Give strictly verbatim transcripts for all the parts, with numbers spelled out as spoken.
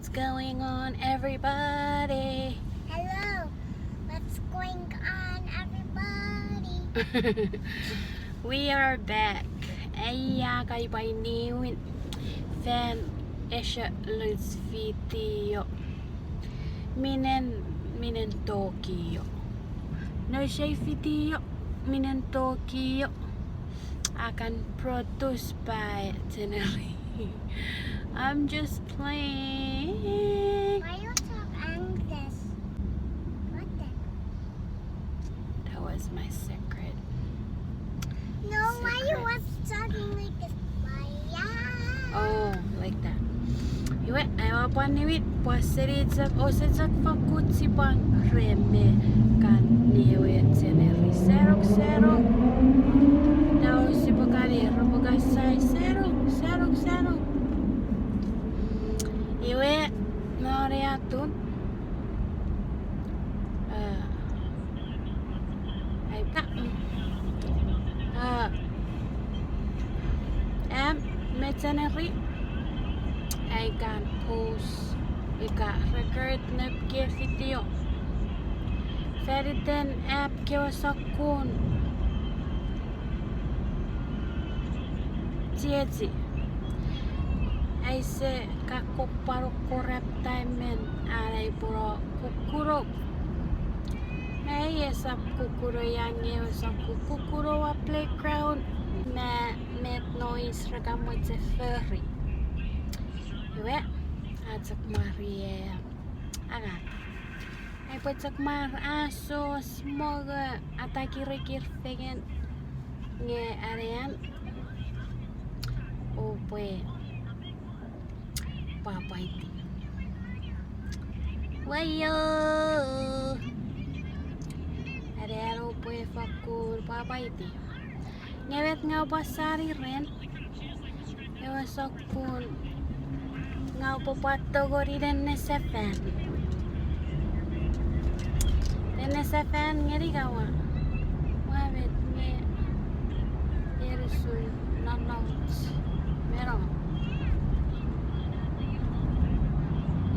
What's going on, everybody? Hello. What's going on, everybody? We are back. Eia kai pai niwin fan esha luts video. Minen, minen Tokyo. No sei video, minen Tokyo. I can produce by January. I'm just playing. Why you talk English? What the? That was my secret. No, why you was talking like this? Why, yeah. Oh, like that. Iwe, aua pwan niwin, pwan seni chok, ouse chok fakkun sipwe reme kan ni ewe January. Serok, serok. Nau sipwe kan, repwe kan sai, serok, serok, serok. Iwe, no ne atun. Uh, ai, uh, am, me January, I can post ika record nepke video. Faniten app kewe sokkun chiechi. Aise ka kopano korap taimen anai puro kukuno. Me esap kukuno ia nge esap kukuno wa playground. Me met noise reka moche fori. Iwe, a chok mari e angang. Ai pwe chok mar asos mongo atakirikir fengen nge anean. Oupwe pwapwaiti. Waio. Anean oupwe fakkun pwapwaiti. Nge met ngau pwan sani ren. Ewe sokkun ngau pwapwa tongeni nenne sefan. Nenne sefan ngeni kawa. Ua met nge ierusun nonnomuch. Meno.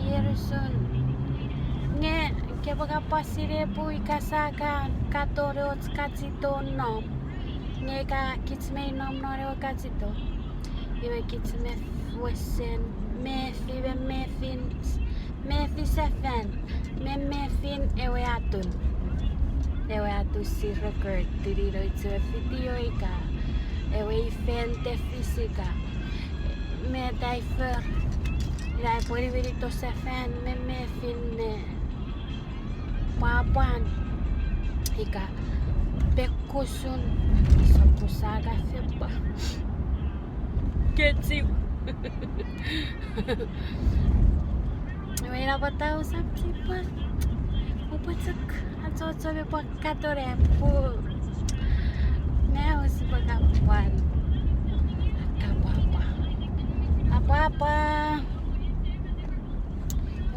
Ierusun. Nge kepwe ka pwan sinei pwe ika sa kan katon och kachito nom. Nge ka kich mei nom non ewe kachito. Iwe kich me wesen, mefi, me mefin, mefi sefan, me mefin ewe atun. Ewe atun si record, tini no ichewe video ika, ewe event e fis ika, me tai for, ina epwe niwinito sefan, me mefin, me pwapwan ika pekusun, sokusa ka fepwa. Kechiw. Ewe ina pwata usap sipwe. Upwe chok achocho me pwan katon apu. Me usipwe kapwan. Kapwapwa. Kapwapwa.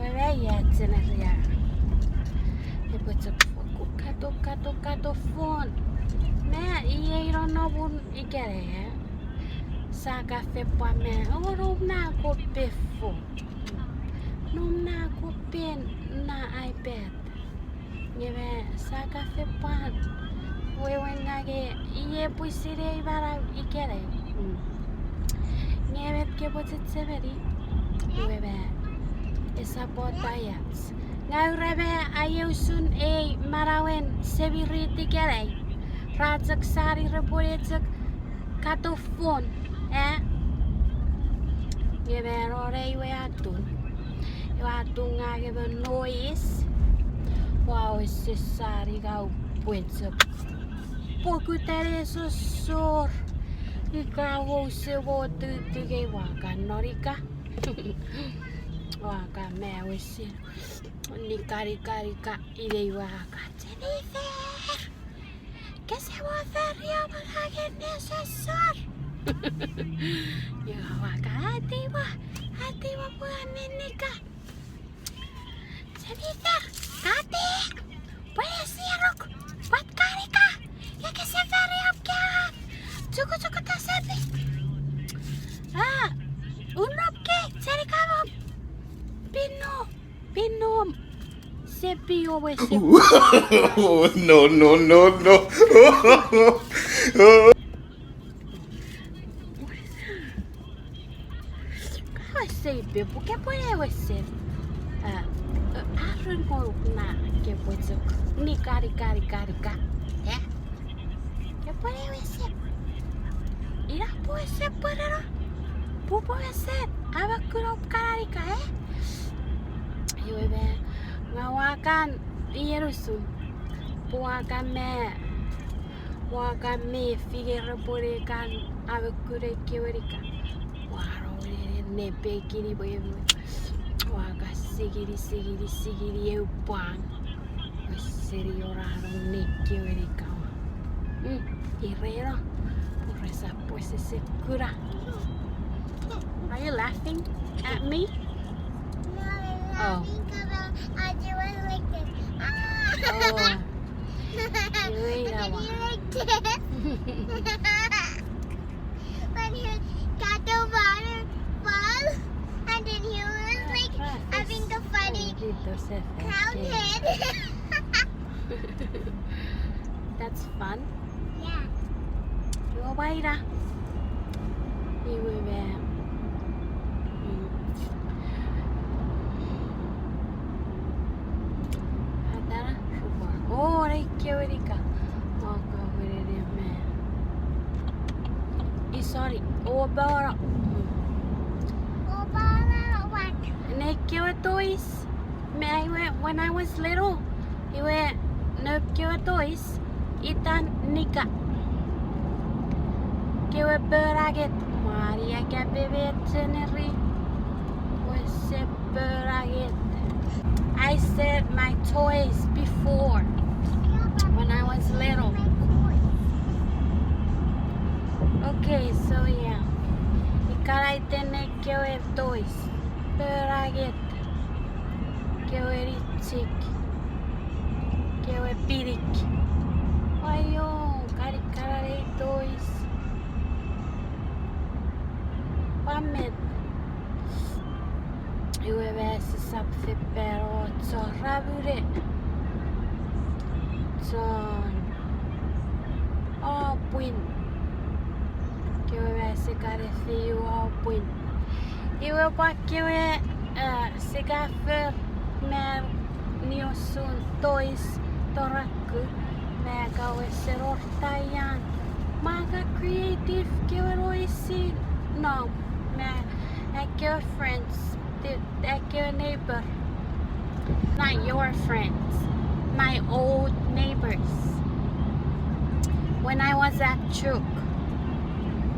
Ewe ia January. Epwe chok fokkun kato, kato, kato fon. Me iei ino nomun ikenai. Sa ka fepwa me, o nom na ko pefo. Nom na ko pen na iPad. Nge me sa ka fepwan. Wewen nge iei pwisin ei manau ikenai. Mm. Nge met kepwe chechemeni. Iwe me esap wor paiach. Nge ure me aie usun ei manauen semirit ikenai. Ra chok sani repwe chok kato fon, eh? Nge me non ei we atun. Ewe atun nge nge me noise. Ua wesen sani ka upwe chok. Pokutane sosor. Ika wou se wo tutukei ua ka non ika. Ua ka me wesen. Nika, nika, nika. Inei ua ka Jennifer. Kese mo fori om angangen nesosor. Io, ua ka atiwa, atiwa pwe a nennika. Jennifer, kati, pwe esiruk, pwat kanika, io kese fori om ka. Chukuchuku tasepi. Ah, unop ke, Jennifer mom. Ewe sep. No, no, no, no. What is that? Ka ewe sep, pwe kepwe ewe sep. A, a, arun ko na kepwe chok nika, nika, nika, nika. Eh? Kepwe ewe sep. Ina pwe ewe sep pwe reno. Pwe pwe ewe sep. Ama kuno kana nika, eh? Iwe me, nga ua kan ienusun. Pwe ua kan me, ua kan me figure pwe ne kan amo kuna ekkewe nika. Ua no wenene nepekini pwe ua kan sikini, sikini, sikini eu pwang. Seni orano ne ekkewe nika. Mm, ireno. Resap pwe sise kuna. Are you laughing at me? No, I'm laughing 'cause I do it like this. Ah! Oh. You ate that one. And then you like this. When he got the waterfall, and then he was, like, having the funny clown head. That's fun. Yeah. Iwe waira. Iwe me. Mm. Atara, sure. Oh, ne ekkewe nika. Maka wenene me. Eh, sorry. Oh, Obara. Obara what? Ne ekkewe toys. Me iwe, when I was little, iwe, ne ekkewe toys itan nika. Kewe peraget, mari akapeme cheneri. Wese peraget. I said my toys before when I was little. Okay, so yeah. Ika iten ne kewe toys. Peraget. Kewe richik. Kewe pirik. Waio, karikara ne toys. Pwan met. Iwe me sisap fepero chon ramune. Chon opwin. Kewe me sikare fiu opwin. Iwe pwan kewe, eh, sikafer me niosun toys toraku me kawe seror taian. Maka creative kewe roisin. No, me, eh, kewe friends. Ekkewe neighbor. Not your friends. My old neighbors. When I was at Chuuk.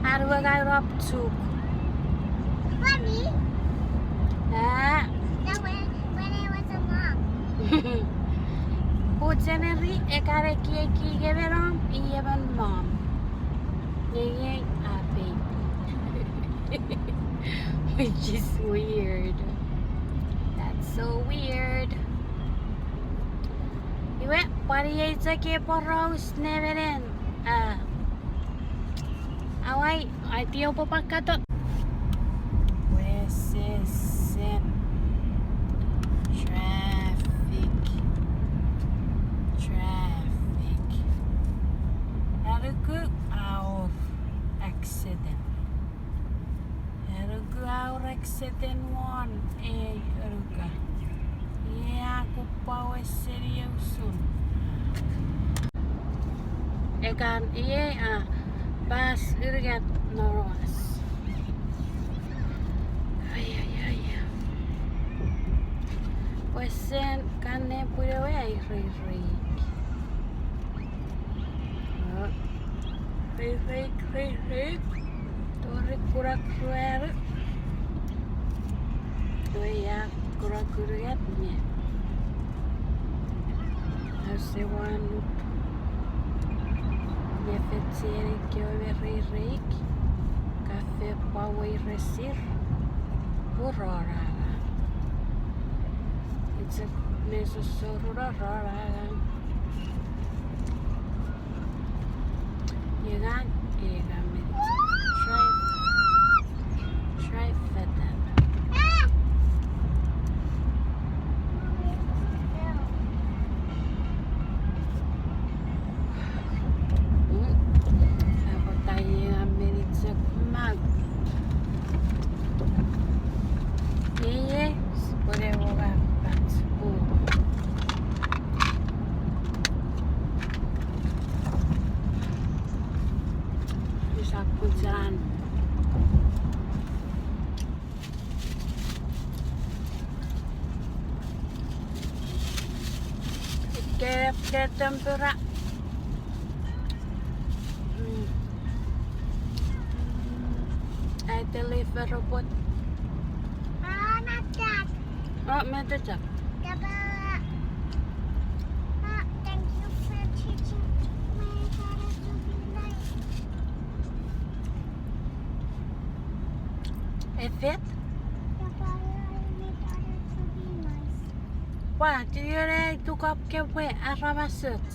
Aruaga up Chuuk. Funny. Ah. That when, when I was a mom. Pun January, ekare kieki kewe mom, i emon mom. Ngenge a baby. Which is weird. That's so weird. Iwe, pwan iei chok ei poraus nemenen. Ah. Awai, ai tio popakato. Wesesen. Traffic. Traffic. Anuku aur accident. Anuku aur accident won ei anuka. Ia kopwe weseni usun. Ekan iei a pas urikat nonoas. Ai, ai, ai. Wesen kan ne pwile we ai riri. Riri, riri. Tori kurak ruaru. Oia, kurak urikat ne. Ause wanuk. Nefetsieni kewe me reireik. Kafe pwan weiresir. Kuroraga. It's a, nesosorura roraga. Ikan, ikan mi. Try, try fetan. Mak. Iei, sipwene wonga pach. Isap kuchan. Ke, ke tempura. Mm. Ai telifer robot. Ah, not that. Oh, me tetak. Papa. Ah, thank you for teaching my daughter to be nice. Efet? Papa, my daughter to be nice. Wa, do you like to go up ke we aramasoch?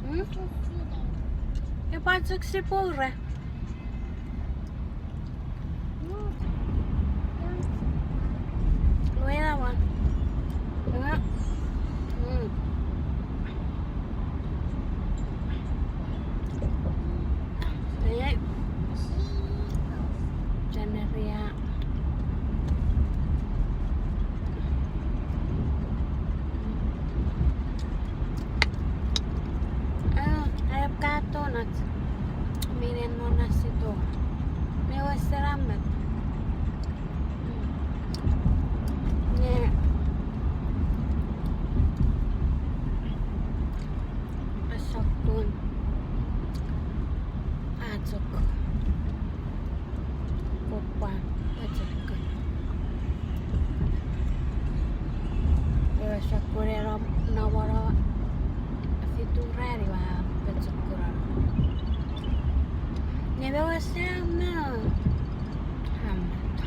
Hmm? Epwe chok sipwe ura. Lue na wa. Nga. Mm. Ei. Janeria. Oh, I have got donuts. Minen nona sito. Me wesen ammet. Yeah. Asokun. Atok. Kopwan pochokun. Ewe sokkun eno nomono fitu rani wa pochokun. Nge ewe sam no. Hammat.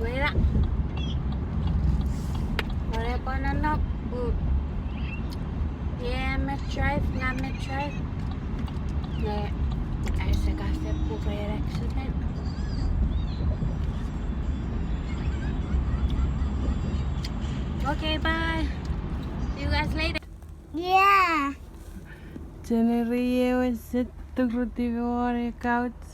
Wela. Wala pwan no. Yeah, me drive, nga me drive. Nge, ai se ka se pure accident. Okay, bye. See you guys later. Yeah. Janeria ewe se turutiw won ewe couch.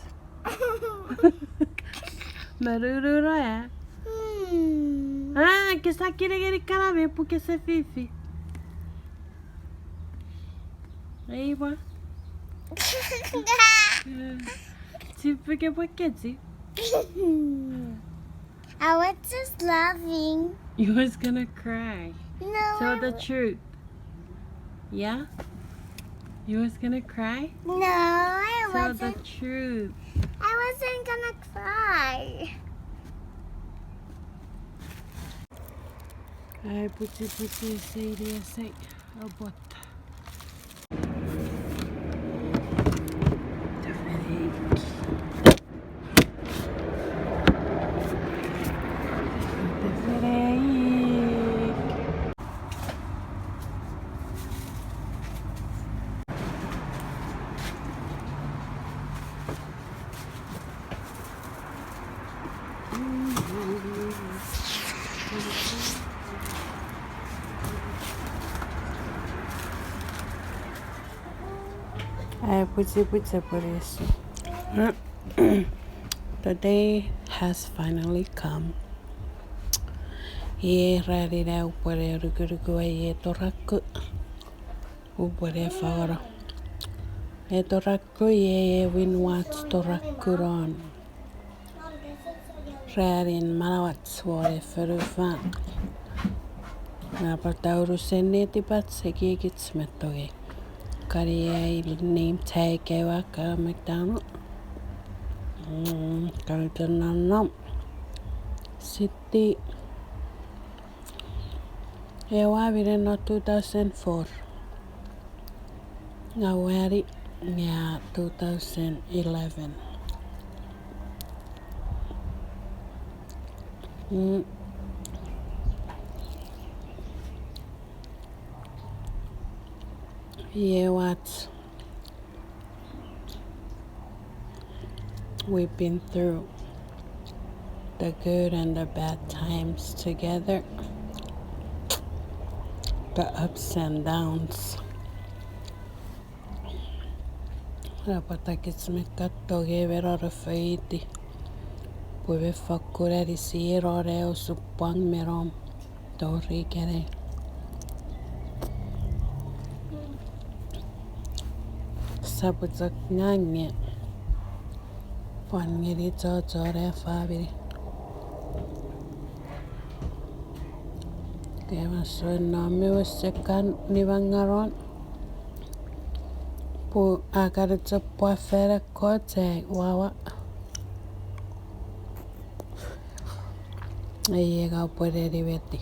Maruruno, eh? Hmm. Ah, kese kinengeni kana me pwe kese fifi. Ei, wa. Chief, ke pwe kechi? I was just laughing. You was gonna cry. No, tell the truth. Yeah? You was gonna cry? No, I wasn't. Tell the truth. I wasn't gonna cry. Ai, puchi, puchi, sei, sei, obot. Ai, puchi, puchi, puchi. The day has finally come. Iei ranin upwene rukuruku ai ei toraku. Upwene fangeno. Ei toraku iei ewin wach toraku non ranin manauach won ei fonufan. Nga pwan taunu sen netipach, ekiekich me tongei. Kani ai name tag ewe ka McDonald. Mm, kani to nom nom. City. Ewa minen no two thousand four. Nga wari nga two thousand eleven. Mm. Iei wach we've been through. The good and the bad times together. The ups and downs. Ina pwata kich mi katon nge me non feiti. Pwe mi fokkun anisi non ew osupwang me nom tori ikenai. Sap chok ngang nge pwan ngeni chochon famini. Ke masouen nom me wesen kan nimangaron. Pwe a kan chok pwa fan ekkoch ai wawa. Ei, ega pwe neni meti.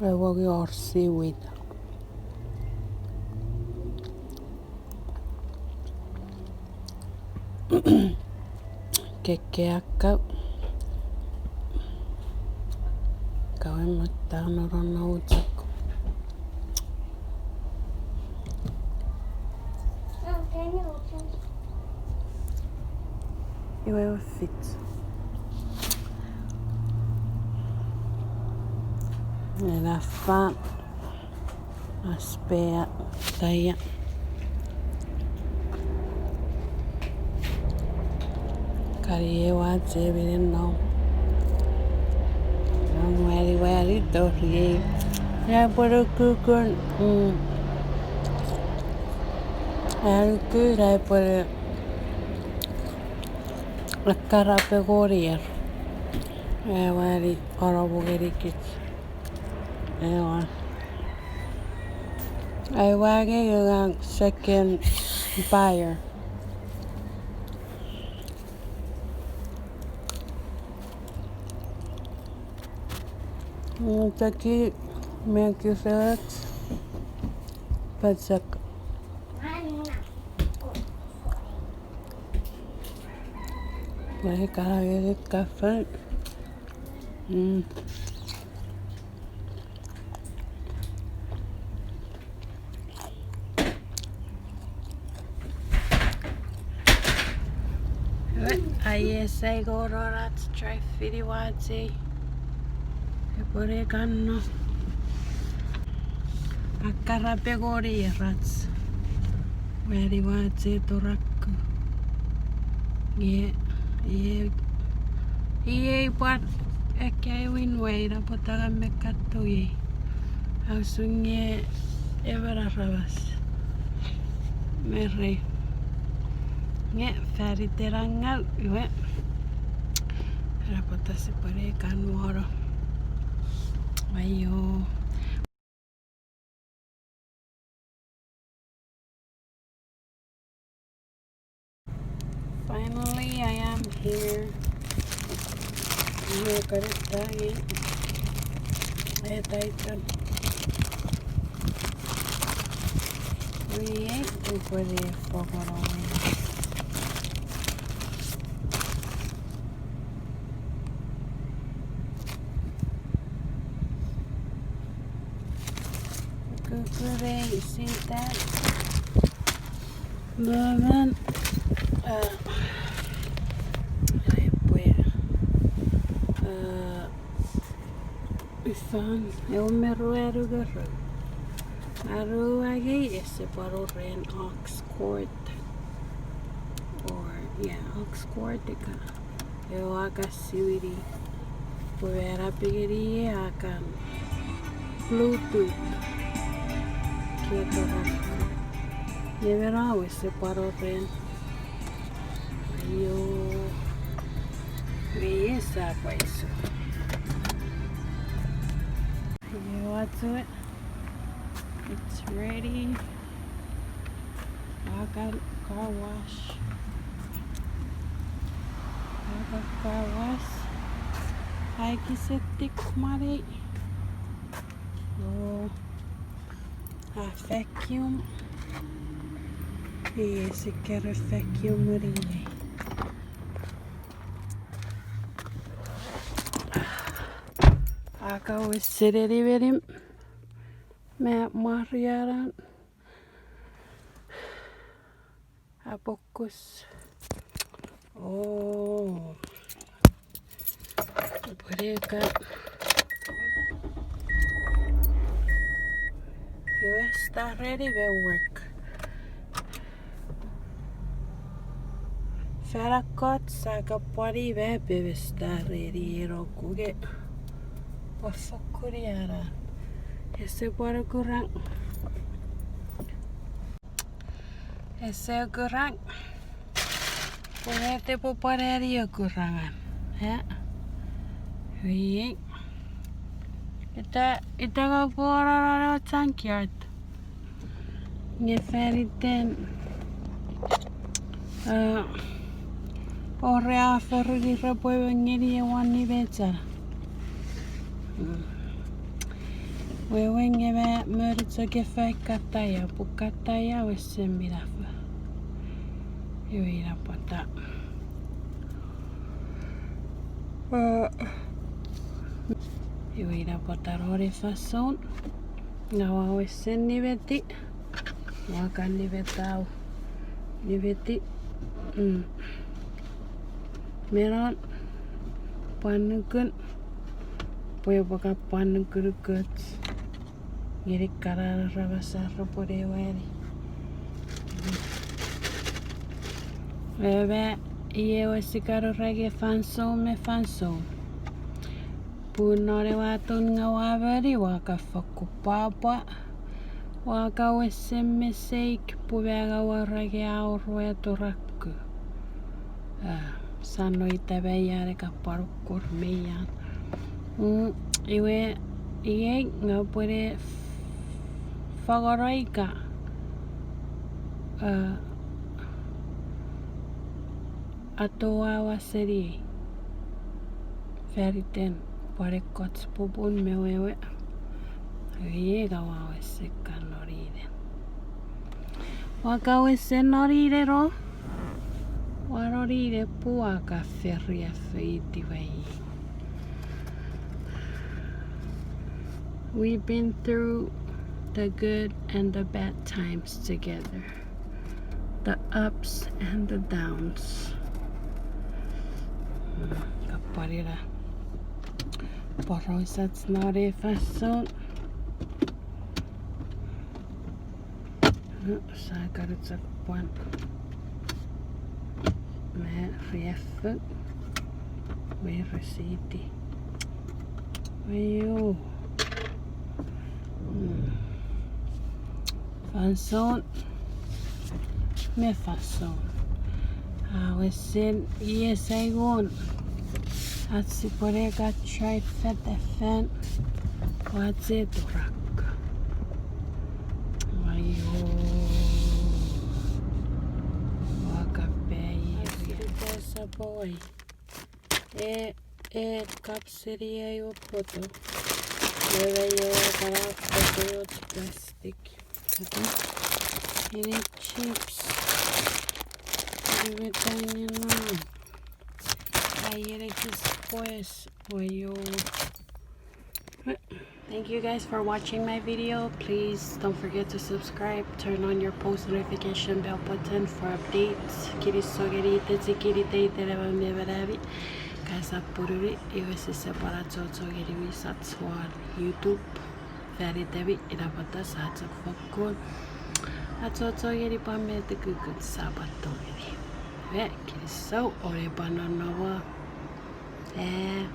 Ewe ngi wor seaweed. Kekeaka. Kawe matano ron nouchok. Iwe fit. Ena fan. A spare tire. Kari ewa cheminen no. Nom wari wari tori ei. Ina pwere kukun, mm. Ina kukun ina pwere akkarape korier. Ewa ni oromu ngenikich. Ewa. Ai wage ngang second buyer. Taki mekiselet pachak. Pwe karagerit kafen. Mm. Aie sai koron ach try fini wache. Epwene kanno. Akkarape korier ach. Wari wache toraku. Nge, ie, iei pwan ekkei win wei ina pwata ngang me katon ei. Ausunge emon aramas. Merei. Nge faniten angang, iwe. Ina pwata sipwene kan woro. Aio. Finally, I am here. Ina karitai. Eta itan. Wi, upwene fokono. Kukurei sita. Lemon. Uh, epwe. Uh, ifan, ewe me ruanu goro. Aruagei ese pwano ren ox cord. Or, yeah, ox cord ika. Ewe a kan siwini. Pwe era pigeni a kan Bluetooth. Keto rak. Ye mera wese pwano ren. Aio. Me esa pwaisu. Aio, atsu. It's ready. Akan car wash. Akan car wash. Ai kisetik mani. Oh. A vacuum. Yes, I gotta vacuum it in. Aka wesen eni menim. Me mwarenan. Apokus. Oh. Pwene ka. Iwe sta reni me work. Fan ekkoch sa kapwani me pwe sta reni eno kuke. Ua fokkun iana. Ese pwan okurang. Ese okurang. Pwe ete pwe pwan ani okurangan. Eh? Ui. Ita, ita ka pwono non ewe junkyard. Nge fan iten, eh, ore a fori repwe ngeni ewe won ni mecha. Mm. Wewe nge ma mori chok efai kataia, pwe kataia wesen minafo. Iwe ina pwata. Eh, iwe ina pwata non ei fansoun. Nga ua wesen nimeti. Ua kan nimetau. Nimeti. Mm. Me non pwan nukun. Pwe epwe ka pwan nukunukoch. Ngeni kana aramas ar repwe ne wani. Ewe, iei ewe sikan ura nge fansoun me fansoun. Pun non ewe atun nga ua moni ua ka fokkun pwapwa. Ua ka wesen meseik pwe ma nga ua ura nge a wor we atoraku. Ah, sa no ita me ian e ka pwan ukur me ian. Mm, iwe, iei nga pwene f-, fangeno ika, ah, atoaua seni ei. Fan iten pwan ekkoch popun me wewe. Iei nga ua wesen kan noninen. Ua ka wesen nonineno. Ua nonine pwe ua ka fori efeitiwei. We've been through the good and the bad times together. The ups and the downs. Mm, kapwarira. Porausa, it's not a fansoun. Mm, sa karu chok pwan. Me riaffou. Me risiti. Weu. Mm. Fansoun. Me fansoun. A wesen ies aewin. Ach sipwene ka try fetefan. Wache turak. Waio. Wakapai. Ach sipwene sapowai. E, e, kapseni ai upoto. Ewe, ewe, kana upoto plastic. Ini chips. Ini metangin no. Ai ene kis pues. Oyo. Thank you guys for watching my video. Please don't forget to subscribe, turn on your post notification bell button for updates. Kinisou ngeni itechi, kini teiten emon me manami. Kaisa pururi, iwe sise pwan achocho ngeni wisach won YouTube. Fan itemi, ina pwata sa chok fokkun achocho ngeni pwan met ukukun sa pwan tongeni. Iwe, kinisou, ore pwan nonnomo. Eh.